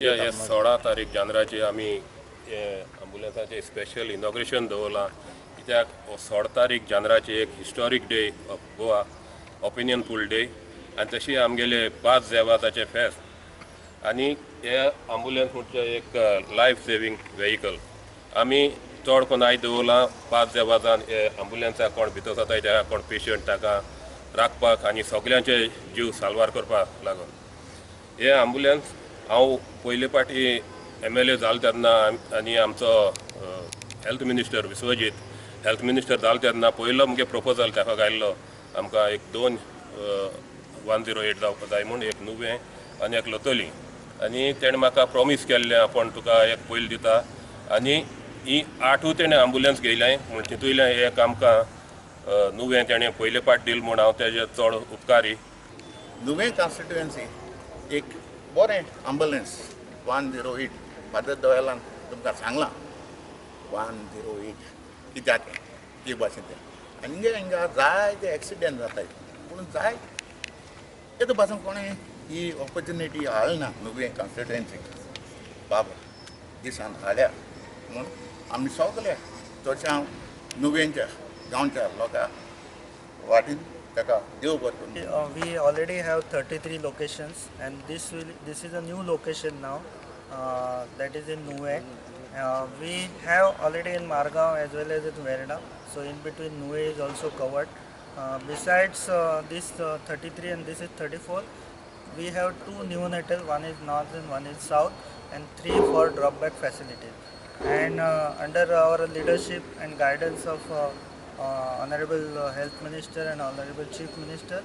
हे 16 तारीख जानेराचे आमी हे ॲम्ब्युलन्साचे स्पेशल इनॉग्रेशन दवरलां, कित्याक 16 तारीख जानेराचे एक historic day of Goa, opinion poll day, आनी तशी आमगेले 5 देवाताचे फेस्त. आनी हे ॲम्ब्युलन्स म्हणजे एक लायफ सेवींग वेहिकल. आमी चड करून आयज दवरलां 5 देवाजान हे ॲम्ब्युलन्साक कोण भितर जाता त्या कोण पेशंट ताका राखपाक आनी सगल्यांचे जीव साल्वार करपाक लागून हे ॲम्ब्युलन्स. हांव पयले पाटी MLA जालो तेन्ना आनी आमचो health minister Vishwajit health minister जालो तेन्ना पयलो मुगे प्रपोजल ताका घायल्लो आमकां एक 2 108 जावपाक जाय म्हूण, एक नुवें आनी एक लोतोली. आनी तेणें म्हाका प्रोमीस केल्लें आपूण तुका एक पयलीं दिता, आनी ही 8 तेणें ॲम्ब्युलन्स घेयलें म्हूण तितूंतलें एक आमकां नुवें तेणें पयले पाट दिलें म्हूण हांव तेजे चड उपकारी. नुवें कॉन्स्टिट्युएन्सी एक बरें ॲम्ब्युलन्स 108 फादर दोयलान तुमकां सांगलां 108 कित्याक तें ती भाशेन तें. आनी हिंगा जायते एक्सिडेंट जाताय, पूण जाय तेतू पासून कोणें ही ऑपॉर्चुनिटी हाडना नुवें कॉन्स्टिट्युएन्सी बाबा दिसान हाडल्या म्हूण आमी सगळे चडशे हांव नुवेंच्या गांवच्या लोकां वाटेन ताका देव बरें करूं. We already have 33 locations, and this is a new location now, that is in Nuvem. We have already in Margao as well as in Verna, so in between Nuvem is also covered. Besides this 33 and this is 34, we have 2 neonatal, one is north and one is south, and 3 for drop back facilities. And under our leadership and guidance of Honorable Health Minister and Honorable Chief Minister,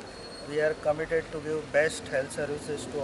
we are committed to give best health services to all.